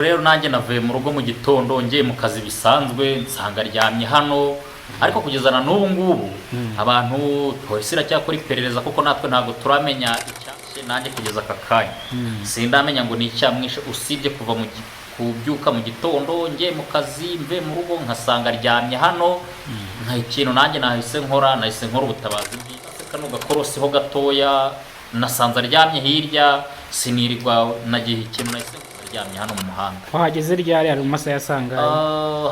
Rero nanjye navuye mu rugo mu gitondo ngiye mu kazi bisanzwe, nsanga aryamye hano. Ariko kugeza na n'ubu ngubu abantu, polisi iracyakora iperereza, kuko natwe ntabwo turamenya icyamwishe. Nanjye kugeza aka kanya sindamenya ngo ni icyamwishe, usibye kuva mu kubyuka mu gitondo ngiye mu kazi, mve mu rugo nkasanga aryamye hano. Nka ikintu nanjye nahise nkora ubutabazi bw'ibanze. Kano gakorosiho gatoya nasanze aryamye hirya, sinirirwa nagiye. Ikintu nahise nkora, aryamye hano mu muhanda. Wahageze ryari? Hari mu masaha ya sangahe?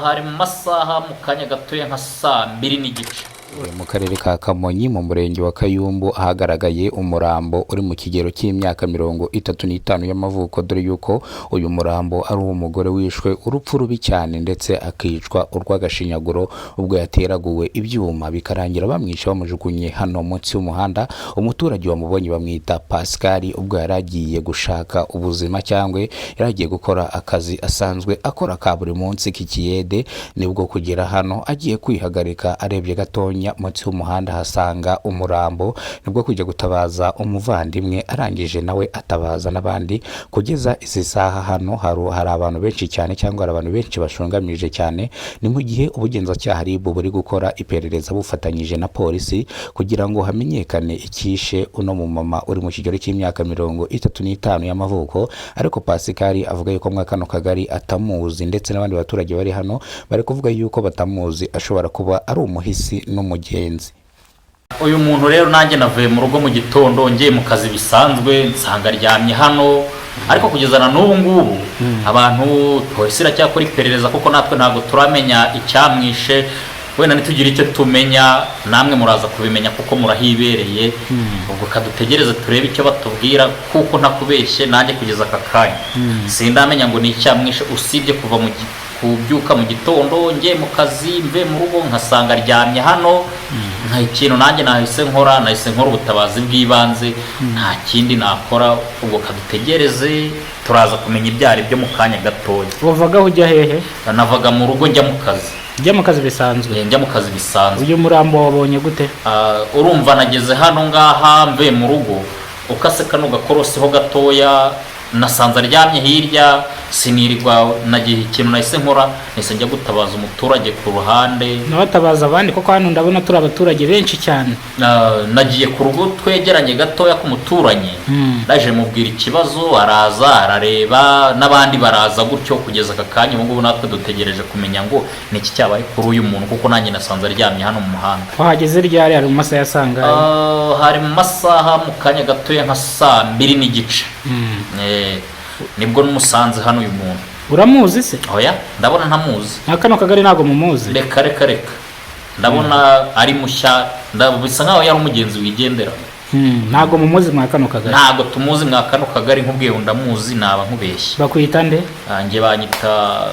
Hari mu masaha, mu kanya gatoya, nka saa 2:30. Mu karere ka Kamonyi, mu murenge wa Kayumbu, ahagaragaye umurambo uri mu kigero cy'imyaka 35 y'amavuko, dore yuko uyu murambo ari uw'umugore wishwe urupfu rubi cyane, ndetse akicwa urw'agashinyaguro ubwo yateraguwe ibyuma, bikarangira bamwishe bamujugunye hano munsi y'umuhanda. Umuturage wamubonye bamwita Pascal, ubwo yari agiye gushaka ubuzima cyangwa yari agiye gukora akazi asanzwe akora ka buri munsi k'ikiyede, nibwo kugera hano agiye kwihagarika, arebye gatonya munsi y'umuhanda ahasanga umurambo, nibwo kujya gutabaza umuvandimwe, arangije nawe atabaza n'abandi. Kugeza izi saha hano hari abantu benshi cyane, cyangwa hari abantu benshi bashungamije cyane. Ni mu gihe ubugenzacyaha RIB buri gukora iperereza bufatanyije na polisi kugira ngo hamenyekane icyishe uno mumama uri mu kigero cy'imyaka 35 y'amavuko. Ariko Pascal avuga yuko muri kano kagari atamuzi, ndetse n'abandi baturage bari hano bari kuvuga yuko batamuzi, ashobora kuba ari umuhisi n'umugenzi. Uyu muntu rero nanjye navuye mu rugo mu gitondo ngiye mu kazi bisanzwe, nsanga aryamye hano. Ariko kugeza na n'ubu ngubu abantu, polisi iracyakora iperereza, kuko natwe ntabwo turamenya icyamwishe. Wenda nitugira icyo tumenya namwe muraza kubimenya, kuko murahibereye. Ubwo kadutegereze turebe icyo batubwira, kuko ntakubeshye nanjye kugeza aka kanya sindamenya ngo ni icyamwishe, usibye kuva mu kubyuka mu gitondo ngiye mu kazi, mve mu rugo nkasanga aryamye hano. Nka ikintu nanjye nahise nkora ubutabazi bw'ibanze, nta kindi nakora. Ubwo kadutegereze, turaza kumenya ibyo ari byo mu kanya gatoya. Wavagaho ujya hehe? Navaga mu rugo njya mu kazi. Ujya mu kazi bisanzwe? Njya mu kazi bisanzwe. Uyu murambo wabonye gute? Urumva nageze hano ngaha mvuye mu rugo, ukase kano gakorosiho gatoya nasanze aryamye hirya, sinirirwa nagiye. Ikintu nahise nkora, nahise njya gutabaza umuturage ku ruhande. Nawe atabaza abandi, kuko hano ndabona turi abaturage benshi cyane. Nagiye ku rugo twegeranye gatoya k'umuturanyi, naje mubwira ikibazo, araza arareba, n'abandi baraza gutyo. Kugeza aka kanya ubu ngubu natwe dutegereje kumenya ngo ni iki cyabaye kuri uyu muntu, kuko nanjye nasanze aryamye hano mu muhanda. Wahageze ryari? Hari mu masaha ya sangahe? Hari mu masaha, mu kanya gatoya, nka saa 2:30. Nibwo numusanze hano uyu muntu. Uramuzi se? Oya, ndabona ntamuzi. Nka kano kagari ntabwo mumuzi? Reka reka reka, ndabona ari mushya, bisa nkaho yari umugenzi wigendera. Ntabwo mumuzi mwa kano kagari? Ntabwo tumuzi mwa kano kagari. Nkubwiye ngo ndamuzi naba nkubeshye. Bakwita nde? Njye banyita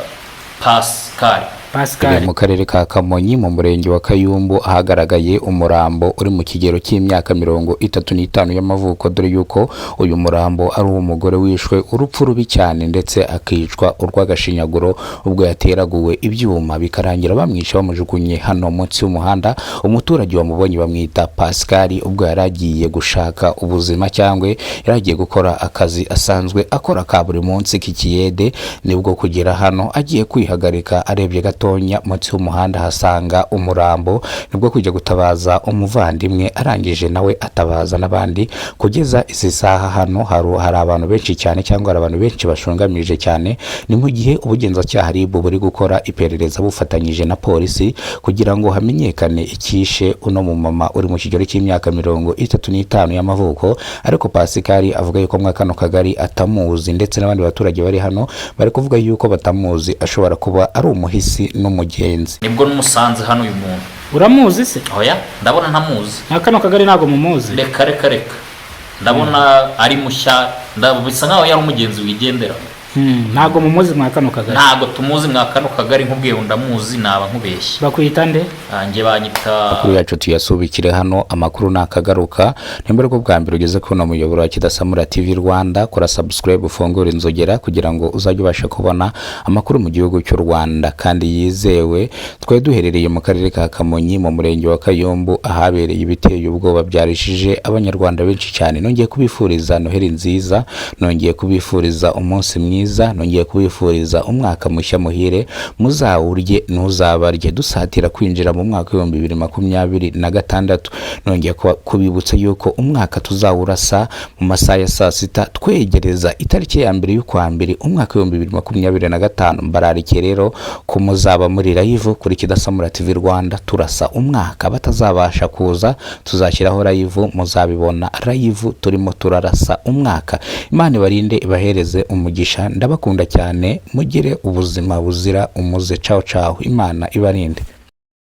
Pascal. Pascal. Mu karere ka Kamonyi, mu murenge wa Kayumbu, ahagaragaye umurambo uri mu kigero cy'imyaka 35 y'amavuko, dore yuko uyu murambo ari uw'umugore wishwe urupfu rubi cyane, ndetse akicwa urw'agashinyaguro ubwo yateraguwe ibyuma, bikarangira bamwishe bamujugunye hano munsi y'umuhanda. Umuturage wamubonye bamwita Pascal, ubwo yari agiye gushaka ubuzima cyangwa yari agiye gukora akazi asanzwe akora ka buri munsi k'ikiyede, nibwo kugera hano agiye kwihagarika, arebye gatonya munsi y'umuhanda ahasanga umurambo, nibwo kujya gutabaza umuvandimwe, arangije nawe atabaza n'abandi. Kugeza izi saha hano hari abantu benshi cyane, cyangwa hari abantu benshi bashungamije cyane. Ni mu gihe ubugenzacyaha RIB buri gukora iperereza bufatanyije na polisi kugira ngo hamenyekane icyishe uno mumama uri mu kigero cy'imyaka 35 y'amavuko. Ariko Pascal avuga yuko muri kano kagari atamuzi, ndetse n'abandi baturage bari hano bari kuvuga yuko batamuzi, ashobora kuba ari umuhisi n'umugenzi. Nibwo numusanze hano uyu muntu. Uramuzi se? Oya, ndabona ntamuzi. Nka kano kagari ntabwo mumuzi? Reka reka reka, ndabona ari mushya, bisa nkaho yari umugenzi wigendera. Ntabwo mumuzi mwa kano kagari? Ntabwo tumuzi mwa kano kagari. Nkubwiye ngo ndamuzi naba nkubeshye. Bakwita nde? Njye banyita Amakuru yacu tuyasubikire hano, amakuru nakagaruka. Nimba aribwo bwa mbere ugeze kuri uno muyoboro wa Kidasamura TV Rwanda, kora subscribe, ufungure inzogera kugira ngo uzajye ubasha kubona amakuru mu gihugu cy'u Rwanda kandi yizewe. Twari duherereye mu karere ka Kamonyi, mu murenge wa Kayumbu, ahabereye ibiteye ubwoba byarishije Abanyarwanda benshi cyane. Nongeye kubifuriza Noheli nziza, nongeye kubifuriza umunsi mwiza. mwiza, nongeye kubifuriza umwaka mushya muhire, muzawurye ntuzabarye. Dusatira kwinjira mu mwaka w'2026, nongeye kubibutsa yuko umwaka tuzawurasa mu masaha ya saa sita, twegereza itariki ya mbere y'ukwa mbere umwaka w'2025. Mbararikiye rero ko muzaba muri live kuri Kidasamura TV Rwanda, turasa umwaka. Batazabasha kuza tuzashyiraho live, muzabibona live turimo turarasa umwaka. Imana ibarinde, ibahereze umugisha, ndabakunda cyane, mugire ubuzima buzira umuze. Cawo cawo, Imana ibarinde.